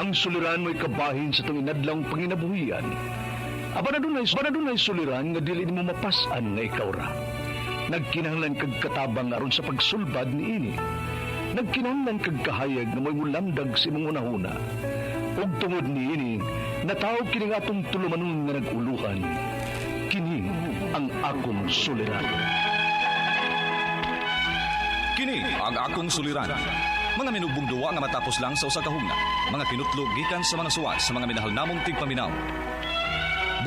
Ang suliran mo'y kabahin sa itong inadlang panginabuhian. Aba na dunay suliran nga dili nimo mapas-an nga ikaw ra. Nagkinahanglan kag katabang aron sa pagsulbad niini. Nagkinahanglan kag kahayag nga mo'y mulamdag sa imong hunahuna. Ug tungod niini, natawo kini nga atong tulumanon nga nag-uluhan. Kini ang akong suliran. Kini ang akong suliran. Mga minubong duwa nga matapos lang sa usa ka hugna. Mga kinutlo gikan sa mga suwat sa mga minahal namong tigpaminaw.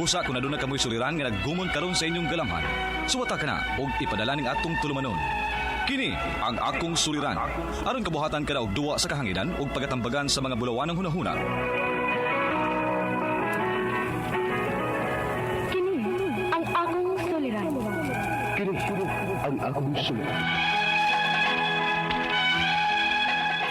Busa kung aduna kamoy suliran nga naggumon karon sa inyong galamhan. Suwata ka na og ipadala ning atong tulumanon. Kini ang akong suliran. Aron kabuhatan ka na og duwa sa kahanginan ug pagatambagan sa mga bulawanang hunahuna. Kini ang akong suliran. Kini ang akong suliran.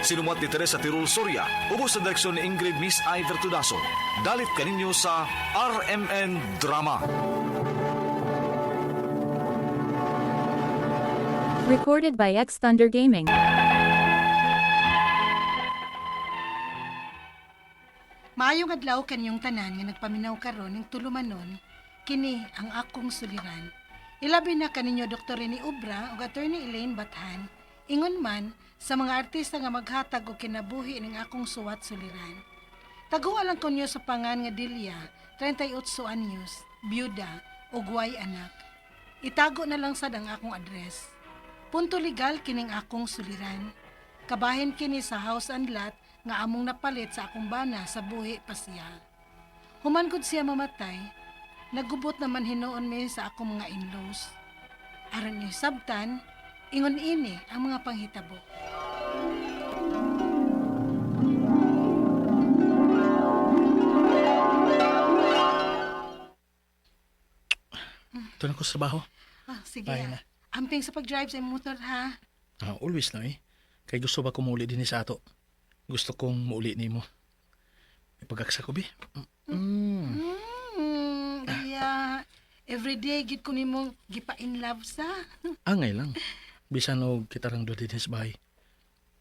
Sinumuat ni Teresa Tirul Soria, ubos sa direksyon ni Ingrid Miss I. Vertudaso. Dalit kaninyo sa RMN Drama. Recorded by X Thunder Gaming. Maayong adlaw kanyong tanan nga nagpaminaw karon ning tulumanon, kini ang akong suliran. Ilabi na kaninyo Dr. Rene Obra ug Attorney Elaine Bathan, ingon man sa mga artista nga maghatag og kinabuhi ning akong suwat suliran. Taguan lang kunyo sa pangan nga Delia, 38 anyos, byuda ug way anak. Itago na lang sad ang akong address. Punto legal kining akong suliran. Kabahin kini sa house and lot nga among napalit sa akong bana sa buhi pa siya. Human gud siya mamatay, nagubot naman hinuon mi sa akong mga in-laws. Aron niyo sabtan, ingon ini ang mga panghitabo. Ito na ko sa trabaho. Ah, sige. Bye na. Amping sa pag-drive sa imong motor ha. Ah, always na eh. Kay gusto ba kumuuli din sa ato? Gusto kong muuli nimo. May pagaksa ko bi. Mm. Iya. Everyday gid ko nimo gipa-in love sa. Angay lang. Bisan og kita rang duha dinhi sa bahay.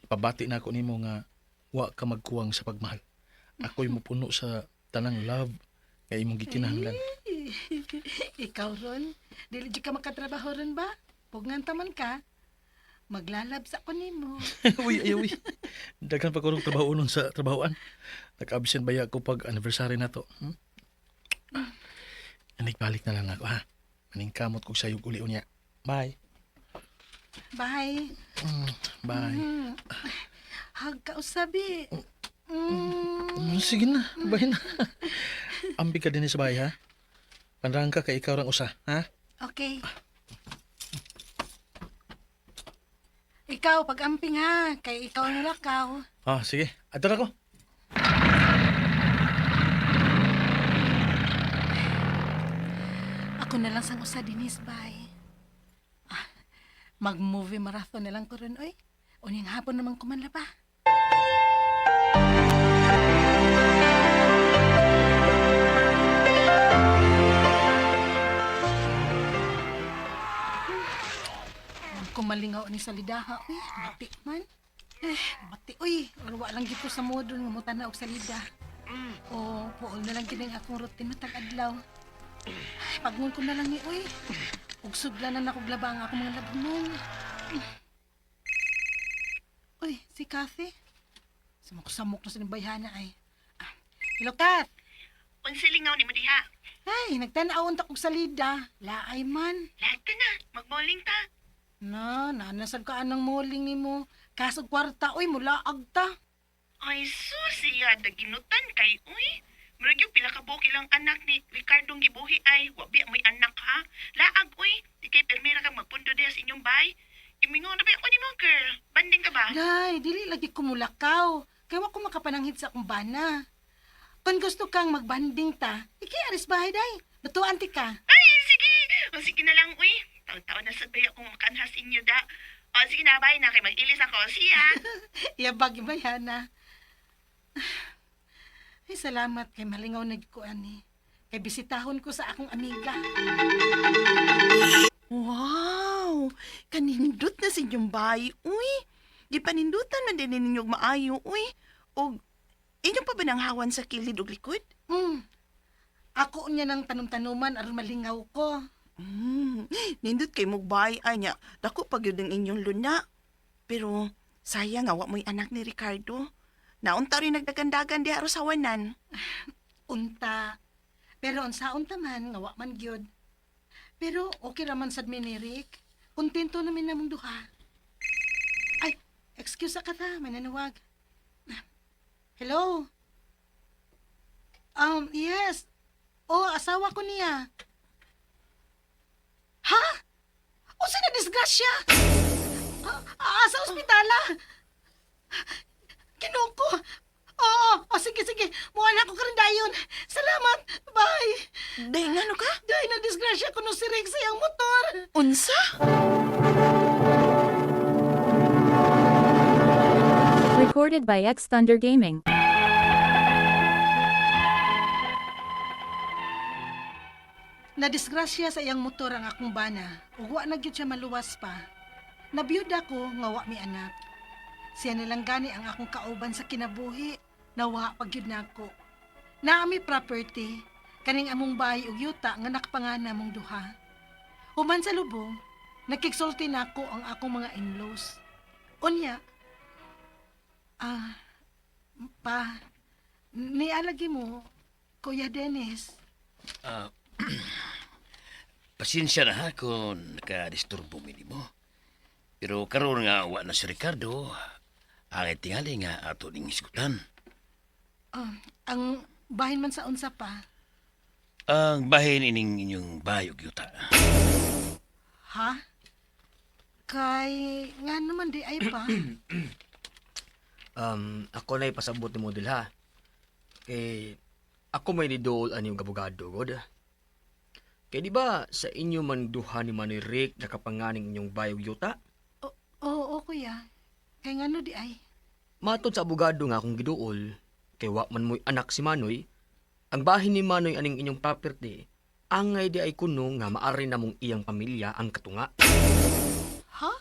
Ipabati na ako nimo nga wa ka magkuwang sa pagmahal. Ako'y mupuno sa tanang love nga imong gikinahanglan. Ikaw ron, dili jud ka makatrabaho ron ba? Pugngan taman ka. Maglalabs ako nimo. Uy, ay, uy. Daghan pa ko rong trabaho nun sa trabahoan. Nag-absent ba ko pag anniversary na to? Hmm? Balik na lang ako, ha? Maningkamot kog sayog uli unya. Bye. Bye. Bye. Hag ka usabi. Mm. Sige na, bye na. Ambi ka din sa bahay, ha? Panrang ka kay ikaw rang usa, ha? Okay. Ikaw, pag-amping ha, kay ikaw ang lakaw. Ah, sige. Adto na ko. Ako na lang sang usa dinis, bye. Ah, mag-movie marathon na lang ko ron, oy. Unyang hapon naman kumanla pa. Kumalingaw ni salidaha, uy. Mati man. Eh, mati, uy. Wa lang gito sa modul nga mutana og salida. O, puol na lang gid ang akong routine matag adlaw. Ay, pagngon ko na lang ni, uy. Ug sudlan na nako glaba ang akong mga labnon. Uy, si Kathy. Samok-samok na sa bayhana ay. Ah, hello, Kath. Unsa lingaw nimo diha? Ay, nagtan-aw unta kog salida. Laay man. Lahat ka na, magmoling ta. Na, nanasad ka anang muling nimo. Kasog kwarta, uy, mulaag ta. Ay sus, siya daginutan kay uy. Murag yung pila ka buok ilang anak ni Ricardo gibuhi ay wa biya mo'y anak ha. Laag uy, di kay permira kang magpundo diha sa inyong bay. Imingon na ba ako nimo girl? Banding ka ba? Day, dili lagi ko mulakaw. Kay wa ko makapananghid sa akong bana. Kung gusto kang magbanding ta, iki aris bahay day. Lutuan ti ka. Ay sige. O sige na lang uy. Taon-taon na sad ba akong makanhas inyo da. O sige na bye na kay mag-ilis ako. See ya. Yabag bayana. Ay, salamat kay malingaw na ko ani. Kay bisitahon ko sa akong amiga. Wow! Kanindot na sa inyong bahay, uy! Gipanindutan man din ninyo og maayo, uy! Og inyo pa ba ba ng hawan sa kilid ug likod? Ako niya ng tanom-tanuman aron malingaw ko. Nindot kay mugbay ay niya. Dako pa gyud ang inyong luna. Pero sayang nga wa mo'y anak ni Ricardo. Naunta rin nagdagandagan diha ro sa wanan. Unta. Pero unsa unta man nga wa man gyud. Pero okay ra man sad mi ni Rick. Kontento na mi namong duha. Ay, excuse ka ta, mananawag. Hello? Yes. Oh, asawa ko niya. Ha? Unsa na disgrasya? Sa ospitala. Kinuko. Oo, oh, sige, sige. Muha ko karon dayon. Salamat. Bye. Day ngano ka? Dahil na disgrasya ko no si Rex sa iyang motor. Unsa? Recorded by X Thunder Gaming. Nadisgrasya sa iyang motor ang akong bana. Ug wa na gyud siya maluwas pa. Nabiyuda ko nga wa mi anak. Siya na lang gani ang akong kauban sa kinabuhi. Nawa pag gyud nako. Naami property kaning among bahay ug yuta nga nakapangana mong duha. Human sa lubong, nakigsulti nako ang akong mga in-laws. Unya, ah, pa, nialagi mo, Kuya Dennis. Ah, pasensya na ha kung nakadisturbo mi nimo. Pero karon nga wa na si Ricardo, ang tingali nga ato ning hisgutan. Ah, ang bahin man sa unsa pa. Ang bahin ining inyong bayog yuta. Ha? Kay nga naman di ay pa. Ako na ipasabot ni model ha. Kay ako may nidool ani yung abogado god. Kay di ba sa inyo man duha ni Manoy Rick nakapanganing inyong bayog yuta? Oo, kuya. Kay ngano di ay? Matod sa abogado nga akong giduol, kay wa man mo'y anak si Manoy, ang bahin ni Manoy aning inyong property, angay di ay kuno nga maari na mong iyang pamilya ang katunga. Ha?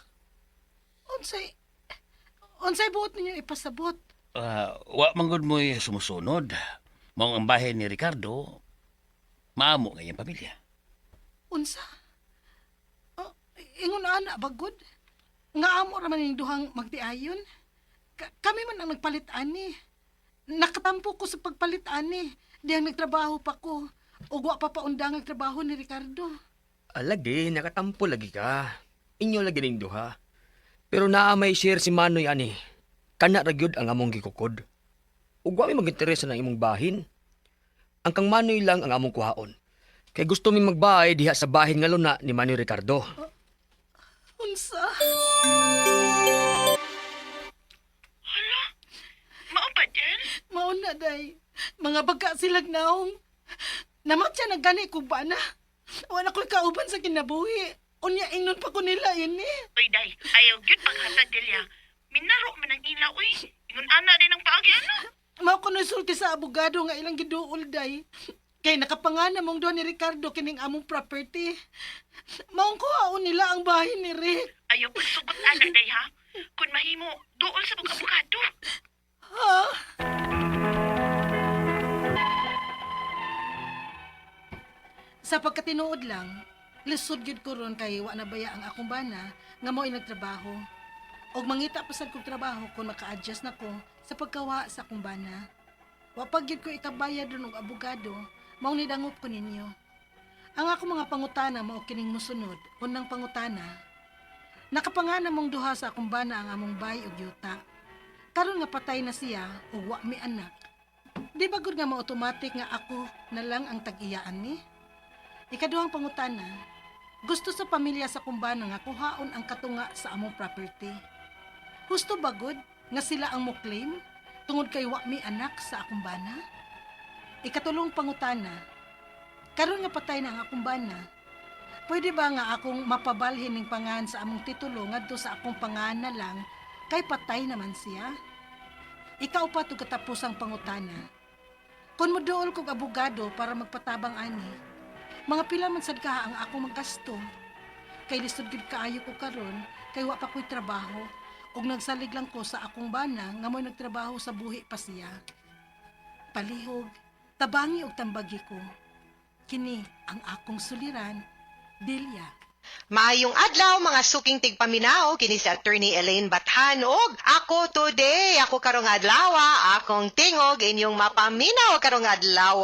Unsay unsay buot ninyo ipasabot? Ah, wa man gud mo'y sumusunod. Mao ang bahin ni Ricardo, maamo nga iyang pamilya. Unsa? Oh, ingon ana bagod. Nga amo ra man ning duhang magtiayon. Kami man ang nagpalit ani. Nakatampo ko sa pagpalit ani. Diyang nagtrabaho pa ko. Ug wa pa paundang ang trabaho ni Ricardo. Alagi, nakatampo lagi ka. Inyo lagi ning duha. Pero naa may share si Manoy ani. Kana ra gyud ang among gikukod. Ug wa mi mag-interesa ng imong bahin. Ang kang Manoy lang ang among kuhaon. Kay gusto mi magbahay diha sa bahin nga luna ni Manoy Ricardo. Unsa? Hala, mao ba din? Mao na, day. Mga baga silag naong. Namatya na gani ko ba na? Wala ko'y kauban sa kinabuhi. Unya, ingnon pa ko nila ini. Uy, day, ayaw gyud paghatag Delia. Minaro man ang ila, uy. Ingon ana din ang paagi, ano? Mao ko sulti sa abogado nga ilang giduol, day. Kay nakapangana mong doon ni Ricardo kining among property. Maong kuhaon nila ang bahay ni Rick. Ayaw pagsugot ana, day, ha? Kung mahimo, duol sa mga abogado. Ha? Sa pagkatinuod lang, lisod gyud ko ron kay wa na baya ang akong bana nga mo'y nagtrabaho. Og mangita pa sad kog trabaho kung maka-adjust na ko sa pagkawa sa akong bana. Wa pa gyud ko ikabayad ron og abogado, mao ni dangop ko ninyo. Ang ako mga pangutana mao kining mosunod. Unang pangutana, nakapangana mong duha sa akong bana ang among bay ug yuta. Karon nga patay na siya ug wa mi anak. Di ba gud nga ma-automatic nga ako na lang ang tag-iyaan ni? Ikaduhang pangutana, gusto sa pamilya sa kumbana nga kuhaon ang katunga sa among property. Husto ba gud nga sila ang mo-claim tungod kay wa mi anak sa akong bana? Ikatulong pangutana, karon nga patay na ang akong bana, pwede ba nga akong mapabalhin ning pangan sa among titulo ngadto sa akong pangan na lang kay patay naman siya? Ikaw pa to katapusang pangutana. Kung moduol kog abogado para magpatabang ani, mga pila man sad ka ang akong magasto. Kay lisod gid kaayo ko karon kay wa pa ko'y trabaho ug nagsalig lang ko sa akong bana nga mo'y nagtrabaho sa buhi pa siya. Palihog, tabangi og tambagi ko. Kini ang akong suliran, Delia. Maayong adlaw mga suking tigpaminaw, kini si Attorney Elaine Bathan og ako today, ako karong adlaw, akong tingog inyong mapaminaw karong adlaw.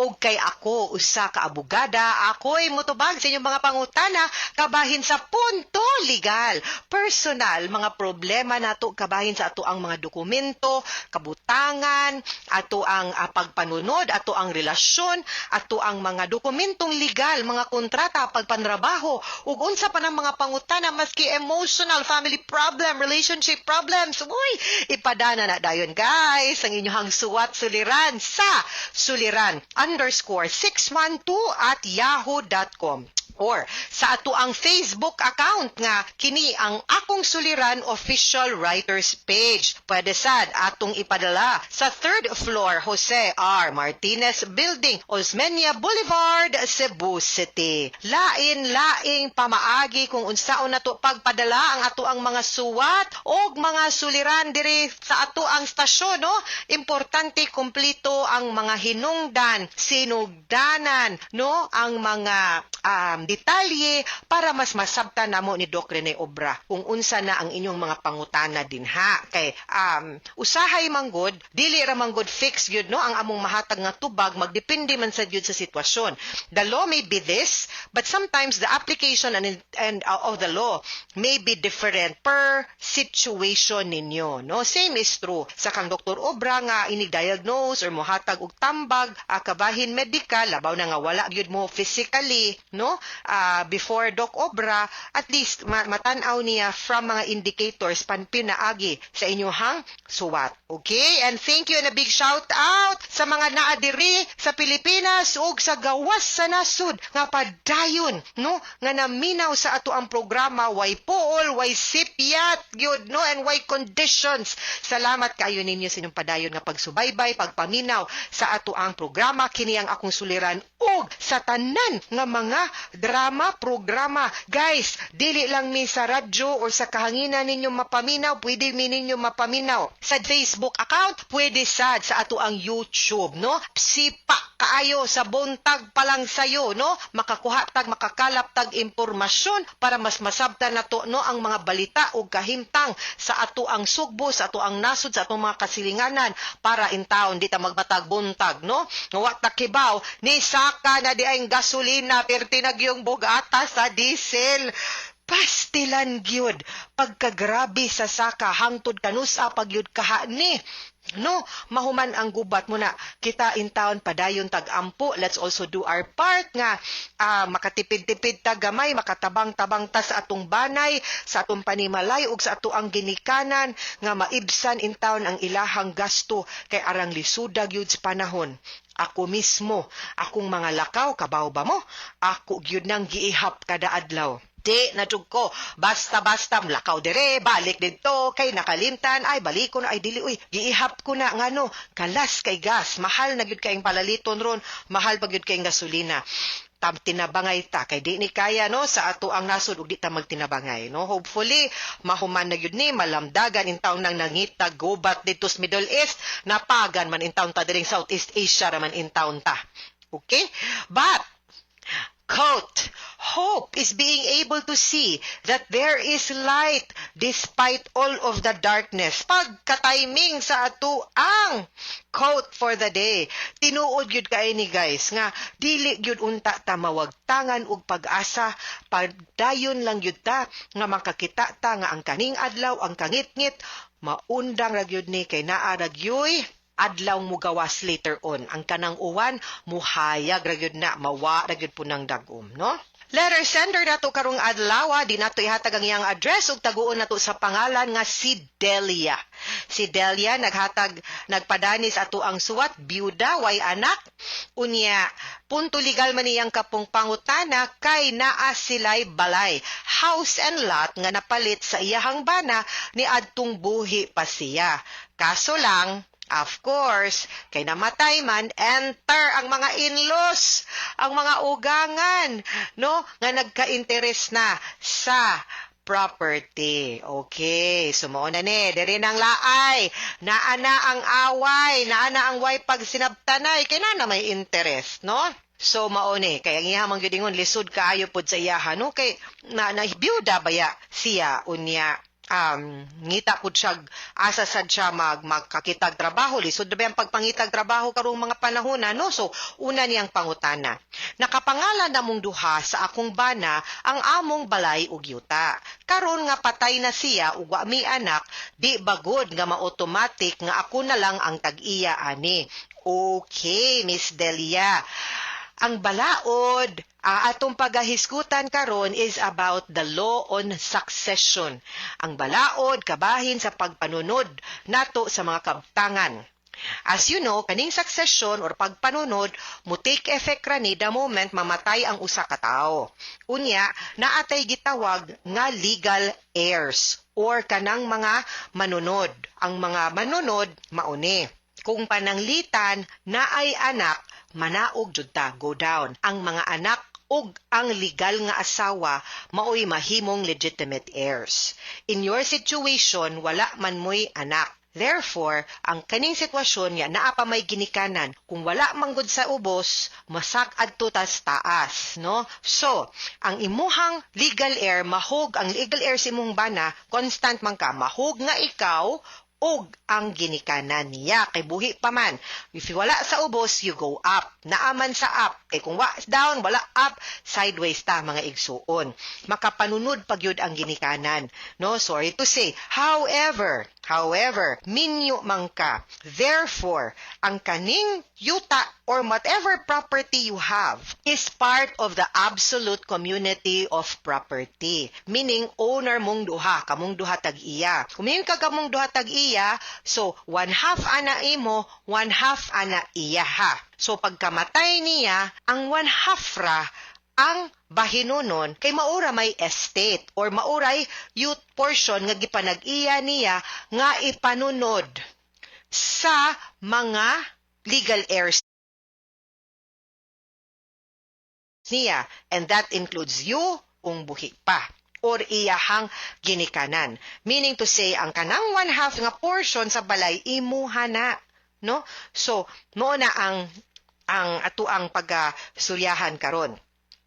Og kay ako usa ka abogada, ako'y mutubag sa inyong mga pangutana kabahin sa punto legal, personal, mga problema nato kabahin sa ato ang mga dokumento, kabutangan, ato ang pagpanunod, ato ang relasyon, ato ang mga dokumentong legal, mga kontrata, pagpanrabaho, ug unsa pa ng mga pangutana maski emotional, family problem, relationship problems. Uy, ipadana na dayon, guys, ang inyong suwat suliran sa suliran_612@yahoo.com or sa ato ang Facebook account nga kini ang Akong Suliran Official Writers page. Pwede sad atong ipadala sa third floor, Jose R. Martinez Building, Osmeña Boulevard, Cebu City. Lain-laing pamaagi kung unsaon nato pagpadala ang ato ang mga suwat og mga suliran diri sa ato ang stasyon, no? Importante kumpleto ang mga hinungdan, sinugdanan, no, ang mga detalye para mas masabtan namo ni Doc Rene Obra kung unsa na ang inyong mga pangutana dinha kay usahay manggod dili ra manggod fix gyud, no, ang among mahatag nga tubag, magdepende man sa gyud sa sitwasyon. The law may be this, but sometimes the application and of the law may be different per situation ninyo, no? Same is true sa kang Dr. Obra nga inig-diagnose or mohatag og tambag kabahin medical, labaw na nga wala gyud mo physically, no, before Doc Obra, at least matan-aw niya from mga indicators panpinaagi sa inyong suwat. Okay? And thank you and a big shout out sa mga naa diri sa Pilipinas ug sa gawas sa nasud nga padayon, no, nga naminaw sa ato ang programa, way puol, way sipyat gyud, no, and way conditions. Salamat kaayo ninyo sa inyong padayon nga pagsubaybay, pagpaminaw sa ato ang programa, kini ang Akong Suliran, ug sa tanan nga mga drama programa. Guys, dili lang mi sa radyo or sa kahanginan ninyo mapaminaw, pwede mi ninyo mapaminaw sa Facebook account, pwede sad sa ato ang YouTube, no? Sipa kaayo sa buntag pa lang sayo, no? Makakuha tag, makakalap tag impormasyon para mas masabtan nato, no, ang mga balita ug kahimtang sa ato ang sugbo, sa ato ang nasod, sa atong mga kasilinganan para in town di ta magmatag buntag, no? Nga wa ta kibaw ni saka na di ay gasolina, perti nagyong bugata sa diesel. Pastilan gyud pagkagrabe sa saka hangtod kanusa pagyud kahani, no, mahuman ang gubat mo na. Kita in town padayon tag-ampo. Let's also do our part nga makatipid-tipid ta gamay, makatabang-tabang ta sa atong banay, sa atong panimalay ug sa ato ang ginikanan nga maibsan in town ang ilahang gasto kay arang lisuda gyud sa panahon. Ako mismo, akong mga lakaw, kabaw ba mo, ako gyud nang giihap kada adlaw. Di na jud ko basta-basta lakaw dire, balik didto kay nakalimtan, ay balik ko na, ay dili uy, giihap ko na. Ngano? Kalas kay gas, mahal na gyud kayong palaliton ron, mahal pa gyud kayong gasolina. Tam tinabangay ta kay di ni kaya, no, sa ato ang nasod ug di ta magtinabangay, no? Hopefully mahuman na gyud ni, malamdagan in taon nang nangita gubat didto sa Middle East, napagan man in taon ta diring Southeast Asia ra man in taon ta. Okay, but quote, "Hope is being able to see that there is light despite all of the darkness." Pagka-timing sa ato ang quote for the day. Tinuod gyud kay ni, guys, nga dili gyud unta ta mawagtangan og pag-asa, padayon lang gyud ta nga makakita ta nga ang kaning adlaw, ang kangitngit, maundang ra gyud ni kay naa ra gyuy adlaw mugawas later on. Ang kanang uwan, muhayag ra gyud na, mawa ra gyud po ng dagom, no? Letter sender nato karong adlaw, di nato ihatag ang iyang address ug taguon nato sa pangalan nga si Delia. Si Delia naghatag, nagpadanis ato ang suwat, byuda, way anak. Unya, punto legal man iyang kapong pangutana kay naa sila'y balay, house and lot nga napalit sa iyahang bana ni adtong buhi pa siya. Kaso lang, of course, kay namatay man, enter ang mga in-laws, ang mga ugangan, no, nga nagka-interest na sa property. Okay, so mao na ni, diri nang laay. Naa na ang away, naa na ang way pag sinabtanay, kay naa na may interest, no? So mao ni, kay ang iya man gyud ingon lisod kaayo pod sa iyaha, no? Kay na na byuda baya siya unya ngita pud siya asa sad siya magkakitag trabaho. Lisod na ba ang pagpangitag trabaho karong mga panahon na, no? So una niyang pangutana, nakapangalan namong duha sa akong bana ang among balay ug yuta. Karon nga patay na siya ug wa mi anak, di ba gud nga ma-automatic nga ako na lang ang tag-iya ani? Okay, Miss Delia, ang balaod atong pagahisgutan karon is about the law on succession. Ang balaod kabahin sa pagpanunod nato sa mga kabtangan. As you know, kaning succession or pagpanunod mo take effect ra ni the moment mamatay ang usa ka tawo. Unya, naatay gitawag nga legal heirs or kanang mga manunod. Ang mga manunod mauni. Kung pananglitan naay anak, manaog jud ta, go down. Ang mga anak ug ang legal nga asawa maoy mahimong legitimate heirs. In your situation, wala man mo'y anak. Therefore, ang kaning sitwasyon nga naa pa may ginikanan, kung wala man gud sa ubos, masak adto tas taas, no? So, ang imuhang legal heir, mahog ang legal heir sa imong bana, constant man ka, mahog nga ikaw ug ang ginikanan niya kay buhi pa man. If wala sa ubos, you go up. Naaman sa up. Kay kung wa down, wala up, sideways ta, mga igsuon. Makapanunod pag yun ang ginikanan. No, sorry to say. However, minyo man ka. Therefore, ang kaning yuta or whatever property you have is part of the absolute community of property. Meaning, owner mong duha, kamong duha tag-iya. Kung ka kamong duha tag-iya, so one half ana imo, one half ana iya ha. So pagkamatay niya, ang one half ra ang bahinunon kay maura may estate or mauray youth portion nga gipanag-iya niya nga ipanunod sa mga legal heirs niya, and that includes you kung buhi pa or iyahang ginikanan. Meaning to say, ang kanang one half nga portion sa balay imuha na, no? So mao na ang atuang pagasuryahan karon.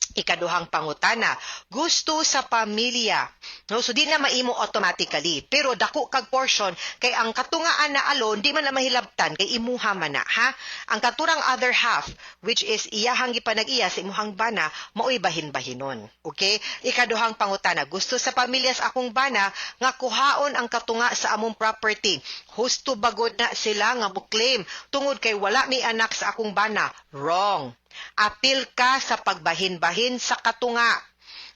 Ikaduhang pangutana, gusto sa pamilya. No, so di na maimo automatically, pero dako kag portion kay ang katungaan na alone di man na mahilabtan kay imuha man na, ha. Ang katurang other half, which is iyahang gipanag-iya sa imuhang bana, maoy bahin-bahinon. Okay? Ikaduhang pangutana, gusto sa pamilya sa akong bana nga kuhaon ang katunga sa among property. Husto bagod na sila nga mo claim tungod kay wala mi anak sa akong bana? Wrong. Apil ka sa pagbahin-bahin sa katunga.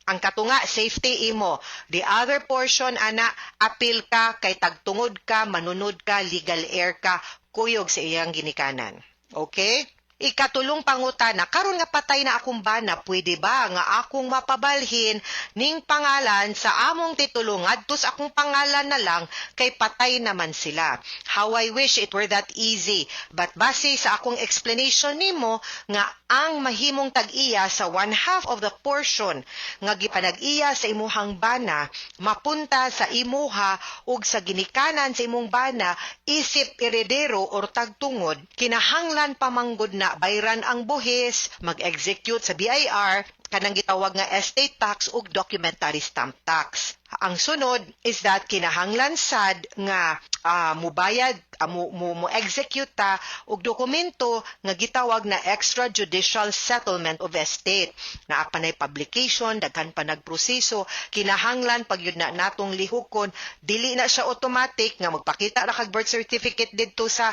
Ang katunga, safety imo. The other portion, ana, apil ka kay tagtungod ka, manunod ka, legal heir ka, kuyog sa iyang ginikanan. Okay? Ikatulong pangutana, karon nga patay na akong bana, pwede ba nga akong mapabalhin ning pangalan sa among titulo ngadto sa akong pangalan na lang kay patay naman sila? How I wish it were that easy. But base sa akong explanation nimo nga ang mahimong tag-iya sa one half of the portion nga gipanag-iya sa imuhang bana mapunta sa imuha ug sa ginikanan sa imong bana isip eredero or tagtungod, kinahanglan pamanggod na bayran ang buhis, mag-execute sa BIR kanang gitawag nga estate tax ug documentary stamp tax. Ang sunod is that kinahanglan sad nga mubayad mo execute ta og dokumento nga gitawag na extrajudicial settlement of estate. Naa pa nay publication, daghan pa nagproseso, kinahanglan pag yun na natong lihukon, dili na siya automatic nga magpakita ra kag birth certificate didto sa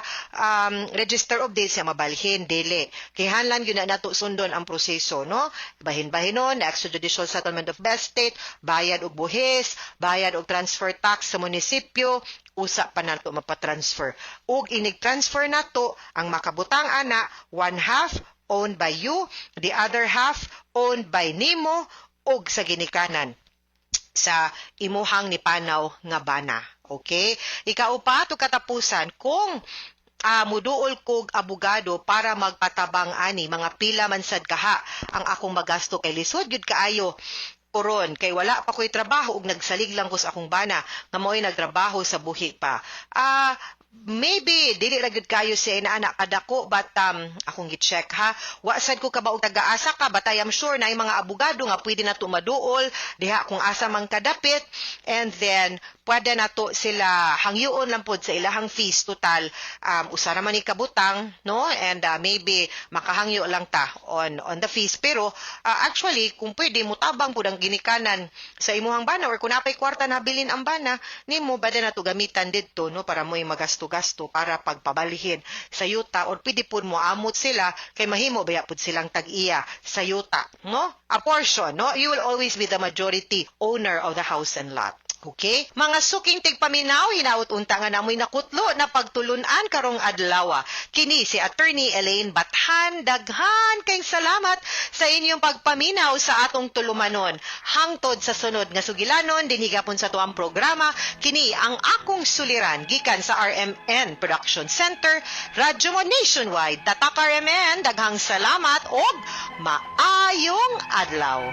Register of Deeds ya mabalhin, dili. Kinahanglan yun na nato sundon ang proseso, no? Bahin-bahinon, extrajudicial settlement of estate, bayad og buhis, bayad og transfer tax sa munisipyo, usa pa nato mapatransfer. Ug inig-transfer nato, ang makabutang ana, one half owned by you, the other half owned by nimo ug sa ginikanan sa imuhang nipanaw nga bana. Okay? Ikaupat ug katapusan, kung muduol kog abogado para magpatabang ani, mga pila man sad kaha ang akong magasto kay lisod gyud kaayo ko ron kay wala pa ko'y trabaho ug nagsalig lang ko sa akong bana nga mao'y nagtrabaho sa buhi pa. Maybe dili ra gyud kayo siya inaana kadako, but akong gi-check ha. Wa sad ko kabaw taga-asa ka, but I am sure na mga abogado nga pwede na maduol diha kung asa man kadapit, and then pwede na to sila hangyoon lang pod sa ilahang fees. Total, usa ra man ni kabutang, no? And maybe makahangyo lang ta on the fees, pero actually kung pwede mutabang pud ang ginikanan sa imuhang bana or kung napay kwarta na bilin ang bana nimo, bada na to gamitan didto, no, para mo'y magasto-gasto para pagpabalhin sa yuta, or pwede pud mo amot sila kay mahimo baya pud silang tag-iya sa yuta, no, a portion, no? You will always be the majority owner of the house and lot. Okay? Mga suking tigpaminaw, hinaut unta nga namoy nakutlo na pagtulunan karong adlaw. Kini si Attorney Elaine Bathan. Daghan kayong salamat sa inyong pagpaminaw sa atong tulumanon. Hangtod sa sunod nga sugilanon, dinhi gapon sa tuang programa, kini ang akong suliran gikan sa RMN Production Center, Radyo Mo Nationwide. Tatak RMN, daghang salamat og maayong adlaw.